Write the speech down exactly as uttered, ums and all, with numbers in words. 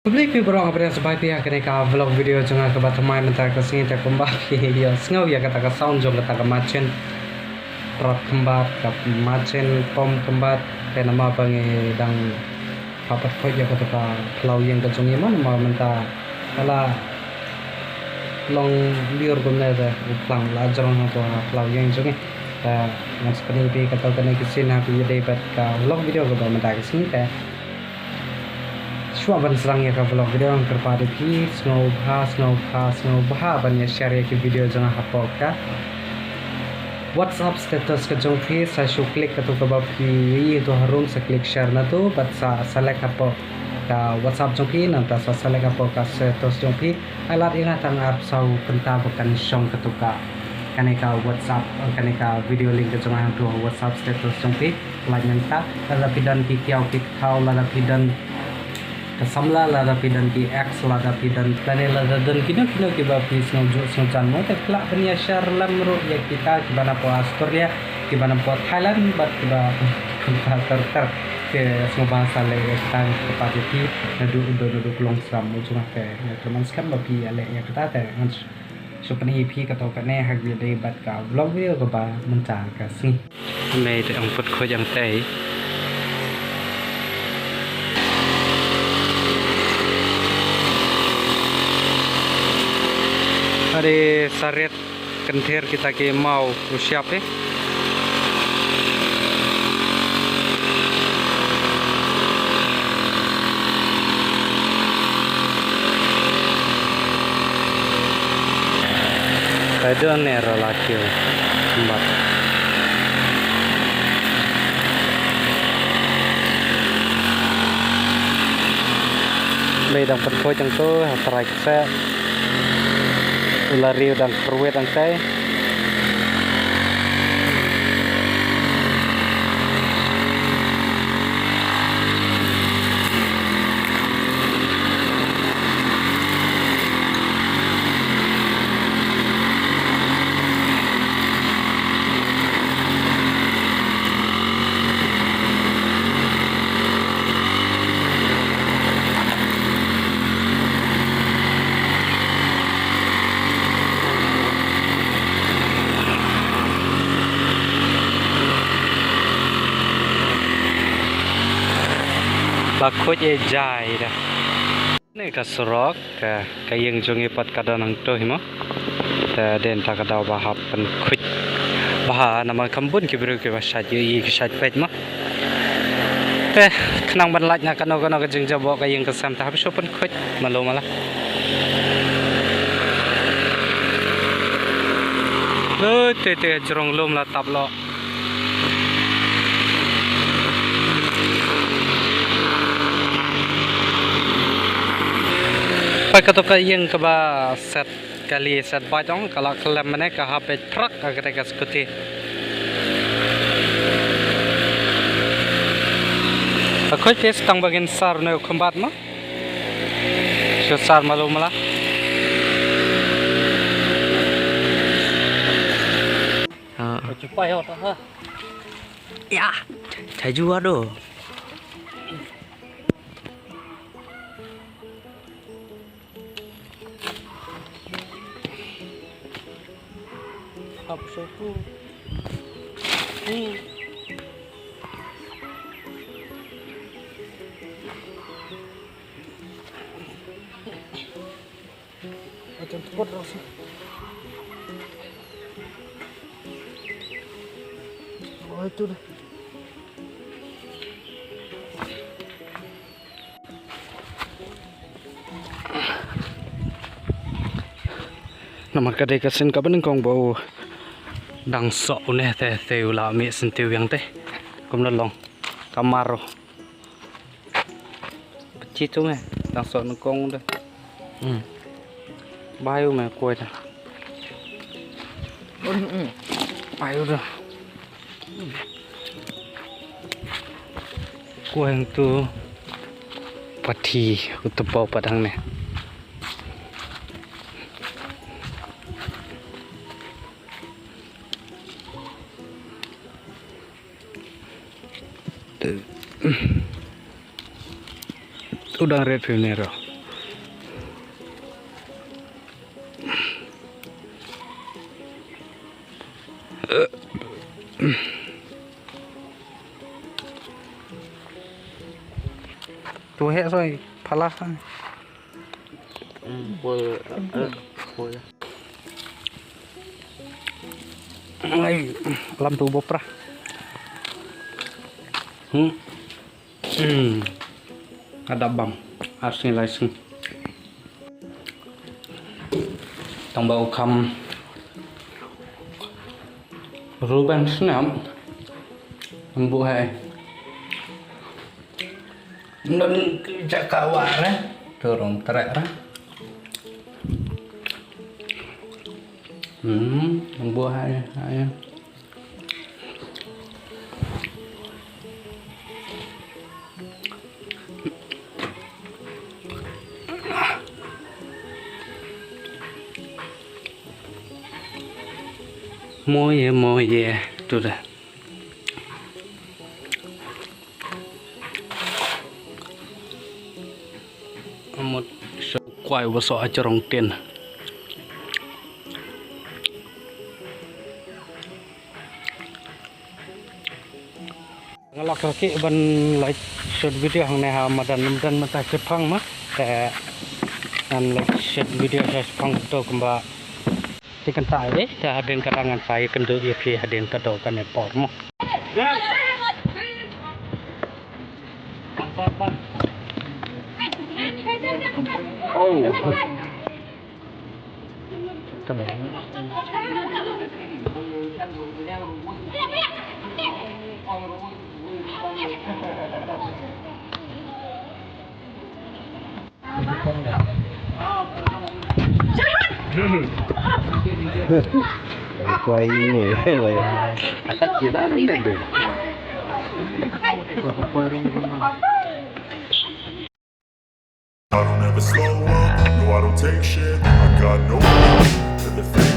Khublei phi baroh, nga pdiang sngewbha ïa phi ha kane ka vlog video jong nga kaba thymmai mynta ka sngi. Te kumba phi ïohsngew ïa kata ka sound jong kata ka machine trot khyndiat, ka machine pom khyndiat, te namar ba ngi dang pynpait ïa kata ka phyllaw ïing ka jong ngi mo, namar mynta ka la long lyiur kumne te u phlang la jrong hangto ha phyllaw ïing jong ngi. Te ngan sa pyni ïa phi kato kane ka scene ha kaba ïadei bad ka vlog video kaba mynta ka sngi. Te shuwa ban sdang ïa ka vlog video, nga kyrpad ïa phi sngewbha, sngewbha, sngewbha ban ïa share ïa ki video jong nga hapoh ka WhatsApp status ka jong phi. Sa shu click kato kaba phi ïohi hato harum, sa click share na to bad sa select hapoh ka WhatsApp jong phi, nangta sa select hapoh ka status jong phi. Ai lad ïa nga tang arphew saw kynta ba kan shong kato ka, kane ka WhatsApp, kane ka video link ka jong nga hangto ha WhatsApp status jong phi. Lait nangta, lada phi don ki kiaw ki kthaw, lada phi don ka samla, lada phi don ki ex, lada phi don, lane lada don kino kino kiba phi sngewjuh sngewjan mo, te lah ban ïa share lem ruh ïa kita kiba na poh Australia, kiba na poh Thailand bad kiba ter ter. Te sngewbha sa leh ïa kata, nga kyrpad ïa phi. Naduh u don naduh u long sram u jong nga, te nga kyrmen skhem ba phi ïa leh ïa kata. Te ngan shu pyni ïa phi kato kane ha kaba ïadei bad ka vlog video kaba mynta ka sngi. Mei te ong put khuid ong tei. Ade saret kynthir kita ki maw u siap eh. Ka don ne ra la kiew. Mbat. Bei dang pynpoi jang tu, ha trai kse. U la riu dang kruet dang kai. Ba khuid e jai da. Ne ka surok, ka, ka ïing jong ngi pat ka don hangto hi mo. Te dei na ka daw ba hap pynkhuid bha namar kam bun ki briew kiba shait ïohi ki shait peit mo. Te khnang ban lait na kano kano ka jingjaboh ka ïing ka sem te hap shu pynkhuid malu mala. Te te jrong lum la tap lo. Peit kato ka ïing kaba set kali set bad ong ka la khlem mane ka hap beit phrak ka kata ka skuti. Ka khuid te tang ba ngin sar ne u khumbat mo. Shu sar malu mala. Ha. Ka chupai hot ha. Ya, chai ju ado. Hap soku. Hmm. Macam tepot rasa. Oh, itu deh. Namar ka dei ka sien kaba nyngkong ba u dang soh une te, te u la mih sentiew ïang te. Kumno long. Ka mar ruh. Pynchi tu me, dang soh nyngkong de. Hmm. Bayu me koi da. Bayu da. Koi tu pati u tu pau padang ne. U dang ret phi ne ro. Heh soi phala. Hmm, pol, eh, pol. Ai, lam tu bopra. Hmm. Hmm. Ada bang. Asing lai sing. Tang ba u kham ruben snap. Mbu hai. Nun ki jaka ware. Turun trek ra. Hmm, mbu hai, hai. Moye, moye, tu da. Amut so kwai waso acharong tin. Nga lak laki ban like short video hangne ha madan madan mata shipang ma. Te ngan like short video sha shipang to kumba ti kan ta ai te hadien ka ngan sa ïa kynduh ïa phi hadien ka do kane por mo. Oh. Kuai ini. Akat kita ni kan tu. I don't ever slow up, no, I don't take shit. I got no time for the fake.